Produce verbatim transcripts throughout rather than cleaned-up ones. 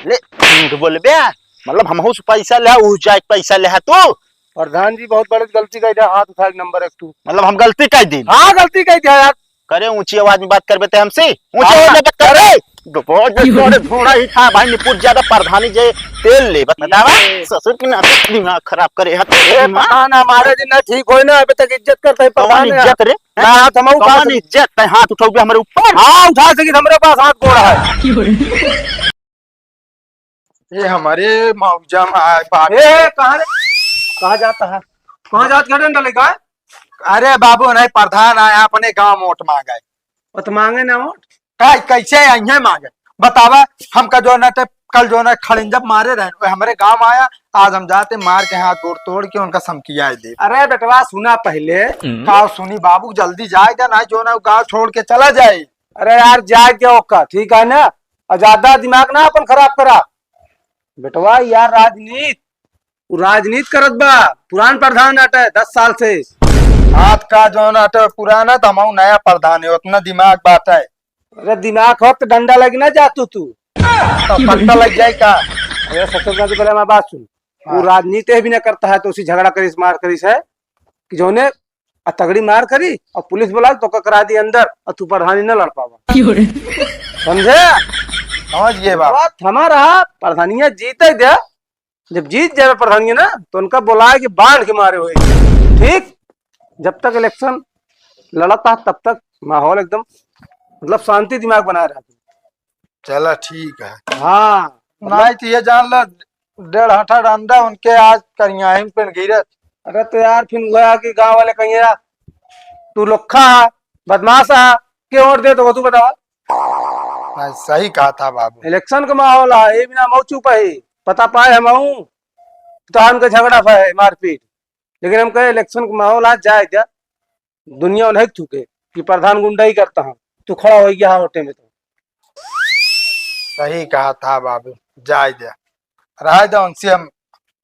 ले, झूठ बोलबे? मतलब हमहू से पैसा ले, ऊ जाए के पैसा ले है तू? प्रधान जी, बहुत बड़ी गलती कइ दिया, हाथ उठा के नंबर एक तू। मतलब हम गलती कइ दी? हाँ, गलती कइ दिया यार। करे ऊंची आवाज में बात करबे ते हमसे? ऊंची हाँ, आवाज में बात कर रे। अरे! बहुत जोर से थोड़ा ही था भाई, निपुट ज्यादा प्रधानी जे तेल ले, बतावा। ये ससुर की नाती दिमाग खराब करे है ए, तेरे माँ। प्रधान हमारे दिन ना ठीक होए ना, अबे तक इज्जत करते हैं कौन प्रधान है। इज्जत रे? ना, हाथ हम उठा कौन सकते। इज्जत? तै हाथ उठाओगे हमारे ऊपर? हाँ, उठा सकी, हमरे पास हाथ गोड़ है। ये हमारे मौजा में आए बाप। ए, कहाँ रे? कहाँ जाता है? कहाँ जात का डंडा लेकर आए? अरे बाबू, नहीं, प्रधान आया अपने गांव वोट मांगे। वो तो मांगे ना वोट। का, कैसे अइहे मांगे? बतावा, हमका जो ना ते कल जो ना खड़ंजब मारे रहे, वो हमरे गांव आया, आज हम जाते मार के हाथ गोड़ तोड़ के उनका समकिया दे। अरे बेटवा, सुना पहले। हम्म। का सुनी बाबू, जल्दी जाए दे, ना जो ना गांव छोड़ के चला जाए। अरे यार, जाए दे ओका, ठीक है ना? और ज्यादा दिमाग ना अपन खराब करा। बेटवा, यार राजनीत, उ राजनीत करत बा, पुरान प्रधान आटे दस साल से। हाथ का जौन आटे पुराना, त हमहू नया प्रधान है, उतना दिमाग बाटे। अरे दिमाग हो तो डंडा लगी ना जा तू, तू। तो पट्टा लग जाए का? अरे ससुर का तो पहले हमारी बात सुन। हाँ। वो राजनीति भी ना करता है तो उसी झगड़ा करिस, मार करिस है कि जौने आ तगड़ी मार करी और पुलिस बुला तो ओका करा दी अंदर और तू प्रधानी न लड़ पावा। क्यों रे? समझे? समझ गए बाबा। बात हमारा प्रधानिया जीते दे, जब जीत जावे प्रधानिया ना तो उनका बुलाए के बांध के मारे होए। ठीक, जब तक इलेक्शन लड़ता तब तक माहौल एकदम मतलब शांति दिमाग बनाए रहता। चला ठीक है। हाँ। नहीं तो ये जान ला, डेढ़ हाथा डंडा उनके आज करियाही पे गिरत। अरे तो यार, फिर वह आके गांव वाले कहिए, "यार, तू लोखा है, बदमाश है, के वोट दे तो तू बतावा?" हाँ, सही कहा था बाबू। इलेक्शन का माहौल है, ये बिना मऊ चुप है, पता पाए हम आऊं, तो हमके झगड़ा पाए, मारपीट। लेकिन हम कहे, इलेक्शन का माहौल आज जाए क्या? दुनिया उन्हें थूके कि प्रधान गुंडा ही करता है, तू खड़ा हो गया वोटे में तो। सही कहा था बाबू, जाए दे, रह दे उनसे, हम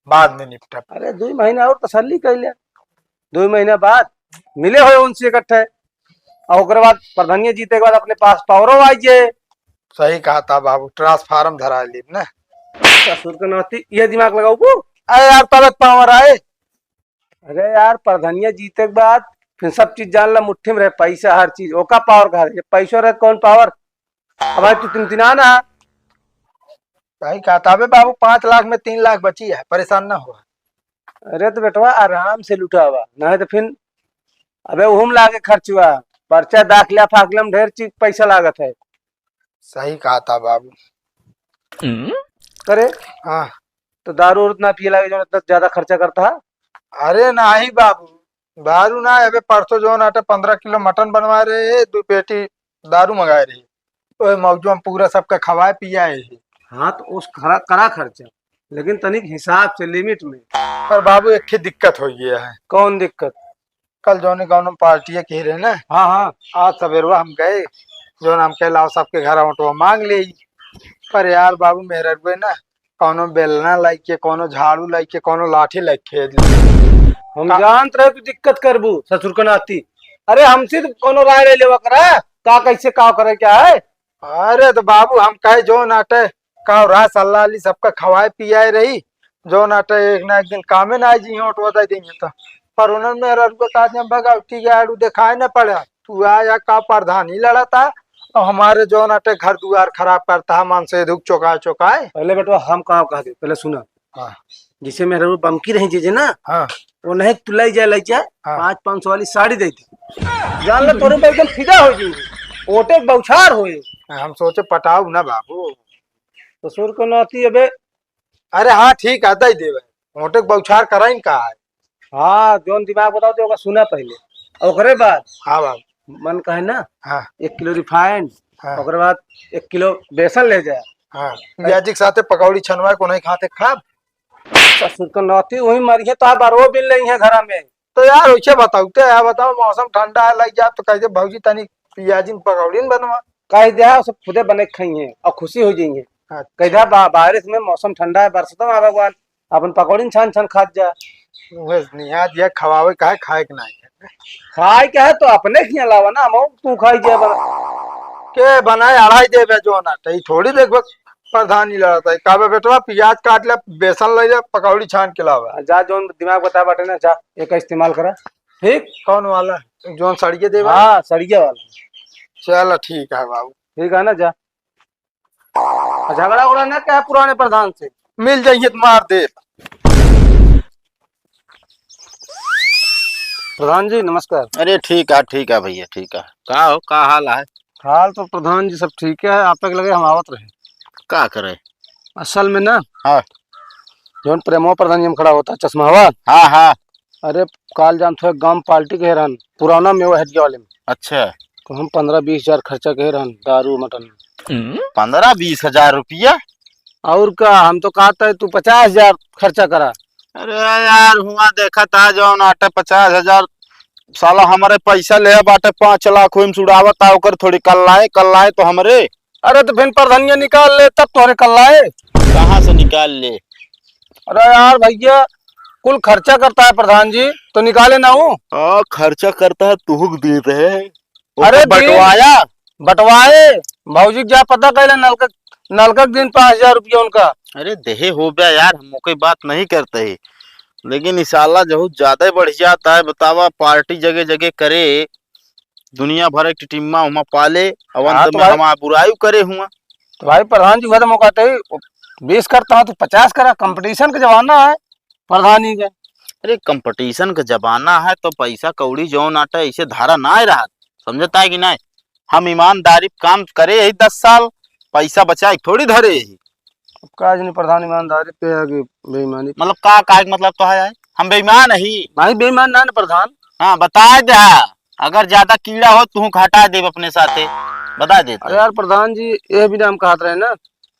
बाद में निपटब। अरे, दो महीना और तसल्ली कर ले, दो महीना बाद मिले हो उनसे इकट्ठे, और ओकरे बाद प्रधानिया जीते के बाद अपने पास पावरो आ जाए। सही कहा था बाबू, ट्रांसफार्म धरा ली ना। ससुर के नाती ये दिमाग लगाओ को। अरे यार, तबत पावर आए। अरे यार, प्रधानिया जीते के बाद फिर सब चीज जान ला, मुट्ठी में रहे, पैसा हर चीज, ओका पावर कहा रहे, पैसो रहे कौन पावर? अब भाई तू तिनतिना ना। भाई कहता, अबे बाबू, पाँच लाख में तीन लाख बची है, परेशान ना हो। अरे तो बेटवा, आराम से लुटावा, नहीं तो फिर अबे उहुम लागे खर्चवा, पर्चा, दाखिला फाखिला में ढेर चीज पैसा लागत है। सही कहा था बाबू। हम्म? करे? हाँ। तो दारू उरू ना पिए लागे जो इतना ज्यादा खर्चा करता है? अरे नाही बाबू, दारू ना, अबे परसों जो नाटे पन्द्रह किलो मटन बनवा रहे, दो पेटी दारू मंगाए रहे, ओए मौजो में पूरा सबका खवाए पियाए है। हाँ, तो उस खरा-, करा खर्चा, लेकिन तनिक हिसाब से, लिमिट में। पर बाबू, एक ही दिक्कत हो गया है। कौन दिक्कत? कल जौने कौनो पार्टी के रहे ना, हाँ, हाँ। आज सवेरवा हम गए, जौन हम कहे, "लाओ, सबके घर ओटवा मांग ले।" पर यार बाबू, मेहररुए ना, कौनो बेलना लाइके, कौनो झाड़ू लाइके, कौनो लाठी लाइके खेद ले। हम का- जानत रहे तू दिक्कत करबू, ससुर के नाती। अरे, हमसे तो कौनो राय ले लेवा करा, का कैसे का करे क्या है? अरे तो बाबू, हम कहे जो नाटे का रहा सल्ला ली, सबका खवाए पियाए रही, जो नाटे एक ना एक दिन कामे ना आई जी, ओटवा दे देंगे तो। पर उन्होंने मेरा रुको का जब भगवती के आड़ू दिखाए ना पड़ा, तू आया का प्रधानी लड़ता, और हमारे जो नाटे घर दुआर खराब करता है, मन से दुख चौकाए चौकाए। पहले बेटवा हम का कह दे, पहले सुना। हाँ। जिसे मेरे वो बमकी रही जे, जे ना, हाँ। वो नहीं तू लाई जाए, लाई जाए, हाँ। पाँच, पाँच सौ वाली साड़ी दे दी। जान ले तोरे पे एकदम फिदा हो जी। ओटे बौछार होए। हम सोचे पटाऊ ना बाबू। ससुर को नाती अबे। अरे हाँ, ठीक है, दे देवे। ओटे बौछार कराइन का है? हाँ, जौन दिमाग बताओ तो ओका सुना पहले। ओकरे बाद हाँ बाबू। मन कहे ना, हाँ। एक किलो refined, हाँ। ओकरे बाद एक किलो बेसन ले जाए। हाँ, पियाजी के साथे पकौड़ी छनवा को नहीं खाते खाब। ससुर के नाती वही मरिए तो आप बारहो बिन लेइहे घरा में। तो यार, वैसे बताओ, तो यार बताओ, मौसम ठंडा है, लग जाए तो कह दे, "भौजी, तनी पियाजी में पकौड़ी न बनवा।" कह दे, "हाँ, सब खुदे बने के खाइए और खुशी हो जाइए।" अच्छा। कह दे, "बा-, बारिश में मौसम ठंडा है, बरसात में आ भगवान, अपन पकौड़ी न छान छान खात जा।" उहे निहार दिया, खवावे का है, खाए के नहीं है। खाए के है तो अपने खिया लावा ना, हम तू खाई जे बना। के बनाए, अढ़ाई देवे जो ना, तो ई थोड़ी देखबे। प्रधान जी लड़त है। का बे बेटवा, पियाज काट ले, बेसन ले ले, पकौड़ी छान के लावा। जा, जौन दिमाग बता बाटे ना, जा, एका इस्तेमाल करा। ठीक? कौन वाला? जौन सड़िया देवा? हाँ, सड़िया वाला। चल, ठीक है बाबू। ठीक है ना, जा। आ, झगड़ा उगड़ा ना क्या पुराने प्रधान से? मिल जाइए तो मार दे। प्रधान जी, नमस्कार। अरे, ठीक है, ठीक है भैया, ठीक है। का हो, का हाल है? हाल तो प्रधान जी सब ठीक है, आप तक लगे हम आवत रहे। का करे? असल में ना, हाँ। जौन प्रेमवा प्रधान जी हम खड़ा होता, चश्मावा। हाँ, हाँ। अरे, काल जान तो एक गांव पार्टी के रहन, पुराना मेवा हटिया वाले में। अच्छा। तो हम पन्द्रह बीस हजार खर्चा के रहन, दारू, मटन। पन्द्रह बीस हजार रुपया? और का, हम तो कहता है तू पचास हजार खर्चा करा। अरे यार, हुआ देखा था जौन आटे पचास हजार, साला हमरे पैसा ले बाटे पाँच लाख, ओहिम से उड़ावत आ, ओकर थोड़ी कल लाए, कल लाए तो हमरे। अरे तो फिर प्रधानिया निकाल ले, तब तोहरे कल लाए। कहाँ से निकाल ले? अरे यार भैया, कुल खर्चा करता है प्रधान जी, तो निकाले ना हूँ। हाँ, खर्चा करता है, तुहुक देत है। अरे ओके, दिन बंटवाया? बंटवाए, भौजी के जा पता कैले, नलका, नलका के दिन पाँच हजार रुपया उनका। अरे देहे हो बे यार, हम ओके बात नहीं करते ही, लेकिन ई साला जहू ज्यादा ही बढ़ जाता है। बतावा, पार्टी जगह जगह करे, दुनिया भर एक टिटिम्मा हुआ पाले, अवन हाँ, तो तो मैं भाई हमार बुराई करे हुआ। तो भाई प्रधान जी, वह तो मौका ते बीस करता हूँ तो पचास करा, कंपटीशन का जमाना है प्रधानी का। अरे, कंपटीशन का जमाना है तो पैसा कौड़ी जौन आटे ऐसे धारा ना रहा, समझता है कि नहीं? हम ईमानदारी काम करे यही दस साल, पैसा बचाए थोड़ी धरे यही। अब का जनी प्रधान, ईमानदारी पे है कि बेईमानी? मतलब का, का मतलब तो है, है? हम बेईमान ही? भाई बेईमान ना, ना प्रधान। हाँ, बता दे, हाँ। अगर ज्यादा कीड़ा हो, तू हटा देब अपने साथे, बता देते। अरे यार प्रधान जी, ये भी नाम कहत रहे ना,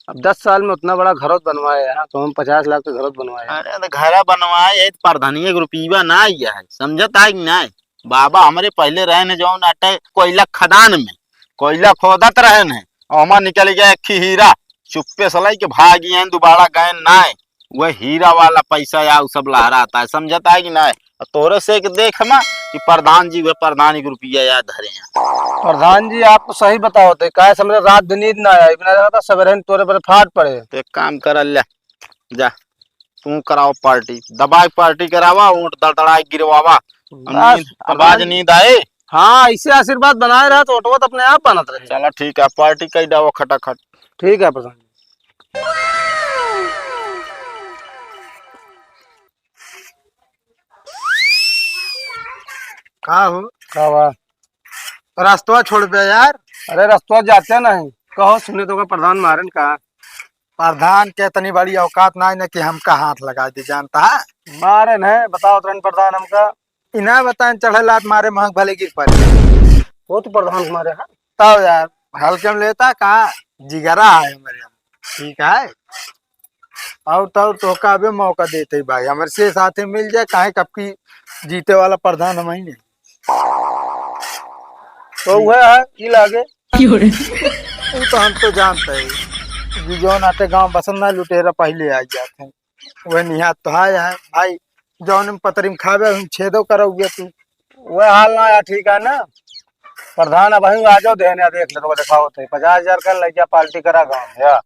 अब दस साल में उतना बड़ा घरोत बनवाए हैं, तो हम पचास लाख के घरोत बनवाए हैं। अरे तो घरा बनवाए है, तो प्रधानिये के रुपया ना आइया है, समझत है कि नहीं? बाबा हमरे पहले रहे ने जौन आटे कोयला खदान में, कोयला खोदत रहे ने, और हमार निकल गया एक ही हीरा, चुप्पे से लेके भाग गए, दोबारा गए ना। वह हीरा वाला पैसा या उ सब लहराता है, समझता है कि ना? और तोरे से एक देख ना कि प्रधान जी वह प्रधान के रुपया याद धरे हैं। प्रधान जी, आप तो सही बताओ थे, काहे से हमरे रात दिन नींद ना आया, बिना लगा था सवेरे ही तोरे पर फाट पड़े। तो एक काम कर ले, जा, तू कराओ पार्टी, दबाए पार्टी करावा, ऊँट दड़दड़ाए गिरवावा। बस, नींद, अब आज आज नींद आए। हाँ, इसे आशीर्वाद बनाए रहा तो ओटवा तो अपने आप बनत रहे। चला ठीक है, पार्टी कई डावा खटाखट। ठीक है प्रधान जी। का हो? का बा? रस्तवा छोड़ बे यार। अरे रस्तवा जाते नहीं। कहो सुने तो का प्रधान मारन का? प्रधान के इतनी बड़ी औकात ना है ना कि हमका हाथ लगा दे, जानता है? मारे नहीं, बताओ तुरंत प्रधान हमका। इना बताएं चढ़े लात मारे महक भले गिर पड़े। वो तो प्रधान मारे है। तब यार, हल्के में लेता का? जिगरा है हमारे यहाँ। ठीक है? और तो और तोहका अबे मौका देते ही भाई, हमरे से साथे मिल जाए, काहे कब की जीते वाला प्रधान हम ही नहीं। तो वह है, ई लागे। वो तो हम तो जानते हैं कि जौन आटे गांव बसन ना लुटेरा पहले आ जाते हैं। वह निहात तो है, है भाई, जौन में पतरी में खावे, हम छेदो करोगे तू। वह हाल ना यार, ठीक है ना? प्रधान अब वहीं आ जाओ, देने देख ले, तो दिखाओ तो पचास हजार का लग गया, पार्टी करा गाँव में, या?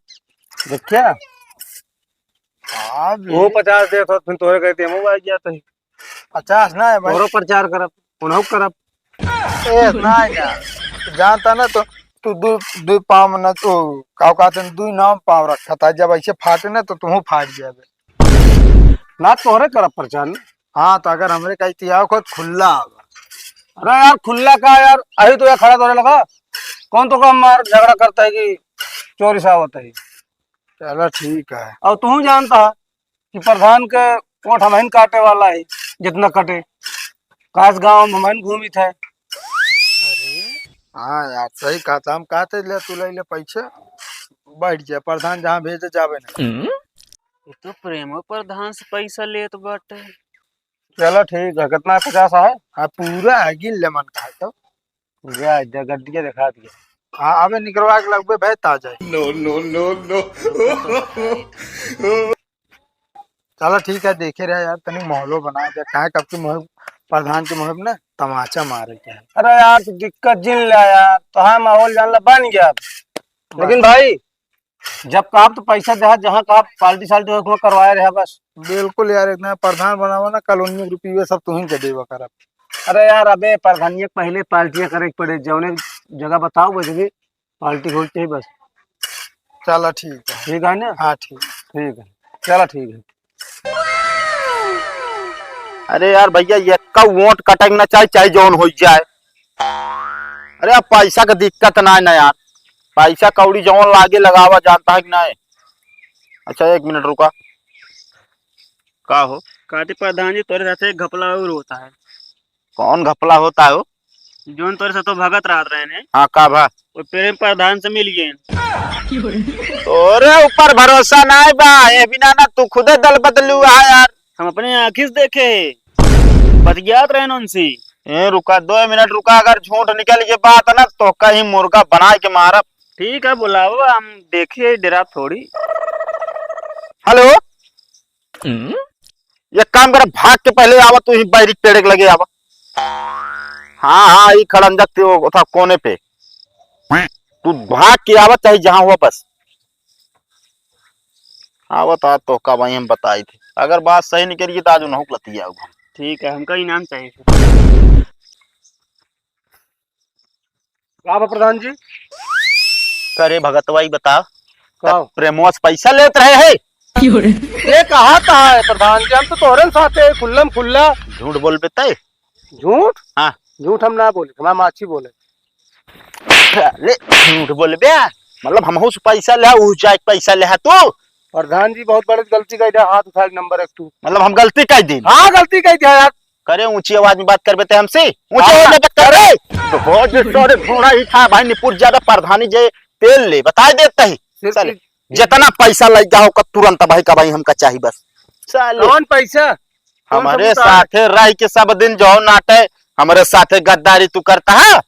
देखिए। हाँ भी। वो पचास दे तो फिर तोरे कहते हम आ गया तो ही। पचास ना है भाई। तोरो प्रचार करब, उन्हों करब। ए, ना यार। जानता ना तो तू दू, दू पाँव में ना, तू का कहते हैं, दू नाव में पाँव रखा था, जब ऐसे फाटे ना तो तू फाट जाबे। ना तोहरे करब प्रचार ना। हाँ, तो अगर हमरे कही तिया खुद खुल्ला आवा। अरे यार, खुल्ला का यार, अही तो यहाँ खड़ा तोरे लगा। कौन तो का मार झगड़ा करता है कि चोरी सा होता है? चलो ठीक है। और तू जानता है कि प्रधान के वोट हमहिन काटे वाला है, जितना कटे। कास गाँव में हमहिन घूमित है। अरे, हाँ यार, सही कहा था। हम कहते ले तू ले ले पैसे, बैठ जा, प्रधान जहाँ भेजे जावे ना। हम्म? ये तो प्रेमो प्रधान से पैसा लेत बाटे। चलो ठीक है, कितना है? पचास है? हाँ, पूरा है, गिन ले मन का है तो। जा, जा, गड्डिया दिखा दिया। हाँ, अबे निकलवा के लगबे, भाई, ताजा है। No, no, no, no। चलो ठीक है, देखे रहे यार, तनी माहौलो बना दे, काहे कब की मुहिम, प्रधान की मुहिम ना तमाचा मारे के है। अरे यार, तू दिक्कत जिन ले यार, तो हाँ, माहौल जान ला बन गया। लेकिन भाई, जब कहा तो पैसा दे, जहाँ कहा पार्टी साल्टी हो, वहाँ करवाए रहा बस। बिल्कुल यार, इतना प्रधान बनावा ना, कॉलोनी के रुपये सब तुहीं के देवा करब। अरे यार, अबे प्रधानिया के पहले पार्टियाँ करे के पड़े, जौने जगह बताओ वो जगह पार्टी होल चाहिए बस। चला ठीक है। ठीक है ना? हाँ ठीक। ठीक है, चला ठीक है। अरे यार भैया, एक्का वोट कटक ना चाहे, चाहे जौन हो जाए। अरे अब पैसा का दिक्कत ना है ना यार, पैसा कौड़ी जौन लागे लगावा, जानता है कि ना? अच्छा एक मिनट रुका। का हो? कहते प्रधान जी, तोरे साथे एक घपला और होता है। कौन घपला होता है हो? जौन तोरे साथे भगत रहत रहे ने। हाँ, का भा? वो प्रेम प्रधान से मिल गए। तोरे ऊपर भरोसा ना है बा, ये बिना ना तू खुदे दल बदलू है यार। हम अपने आँखी से देखे, बतियात रहे न उनसे। ए, रुका, दो मिनट रुका, अगर झूठ निकल के बात ना तो कहीं मुर्गा बना के मारब। ठीक है, बुलाओ, हम देखिए, डरा थोड़ी। हेलो। हम्म? एक काम कर, भाग के पहले आवा, तू ही बैरिक पेड़े के लगे आवा। हाँ, हाँ, ई खड़ंजा ते वो था कोने पे। तू भाग के आवा, चाहे जहाँ हुआ बस। आवत आ तो का भाई हम बताई थे, अगर बात सही निकल गई तो आज उन्हों को लतिया होगा। ठीक है, हमका इनाम चाहिए। का बा प्रधान जी? करे भगतवा, ई बता, का? तब प्रेमवा से पैसा लेत रहे है? ये कहा था है प्रधान जी, हम तो तोहरन साथे खुल्लम खुल्ला। झूठ बोल पे तय। झूठ? हाँ। झूठ हम ना बोले, हमार माछी बोले। ले, झूठ बोल बे, मतलब हमहू से पैसा ले, ऊ जाए के पैसा ले तू। प्रधान जी बहुत बड़ी गलती कही दे, हाथ उठा के नंबर एक तू। मतलब हम गलती कही दी? हाँ, गलती कही दिया यार। करे ऊंची आवाज में बात करबे ते हमसे? ऊंची हाँ, आवाज में बात करबे? तो बहुत जोर से घोड़ा ही था भाई, निपुर ज्यादा प्रधानी जे तेल ले, बता देता ही। सिर्फ चल, ई जितना पैसा लग जाओ का तुरंत भाई का भाई हमका चाही बस। चल। कौन पैसा? कौन हमरे सबूत आ? साथे रह के सब दिन जो नाटे, हमरे साथे गद्दारी तू करता है।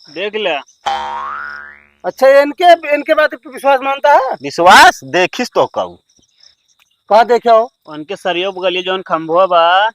देख ले। अच्छा, इनके, इनके बात पे विश्वास मानता है? विश्वास? देखिस तो कहू। का देखे हो? उनके सरियो बगलिए जौन खंभवा बा।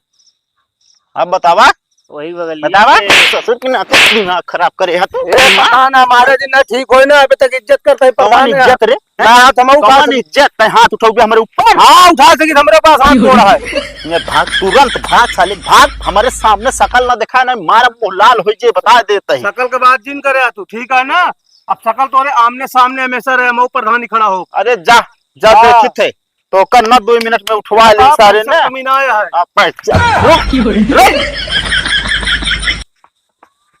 अब बतावा। वही बगलिए बतावा। के। ससुर के नाते दिमाग खराब करे है तू। ए, पता ना, हमारे दिन ना ठीक होई ना, अबे तक इज्जत करता है, पता कौन नहीं। इज्जत रे? ना, हाथ हम उठा कौन सकते। इज्जत है? हाथ उठाओगे हमारे ऊपर? हाँ, उठा सकी, हमारे पास हाथ जोड़ा है। ये भाग, तुरंत भाग साले, भाग, हमारे सामने शकल ना दिखाए, ना मारा मुंह लाल हो जे, बता देता ही। शकल के बात जिन करे तू, ठीक है ना? अब शकल तोरे आमने सामने हमेशा रहे, हम ऊपर धानी खड़ा हो। अरे जा, जा हाँ। देखी थे, तो कर ना दो मिनट में उठवा ले हाँ, सारे पैसा ना। कमी ना आया है। आ, पैसा। रुक, रुक।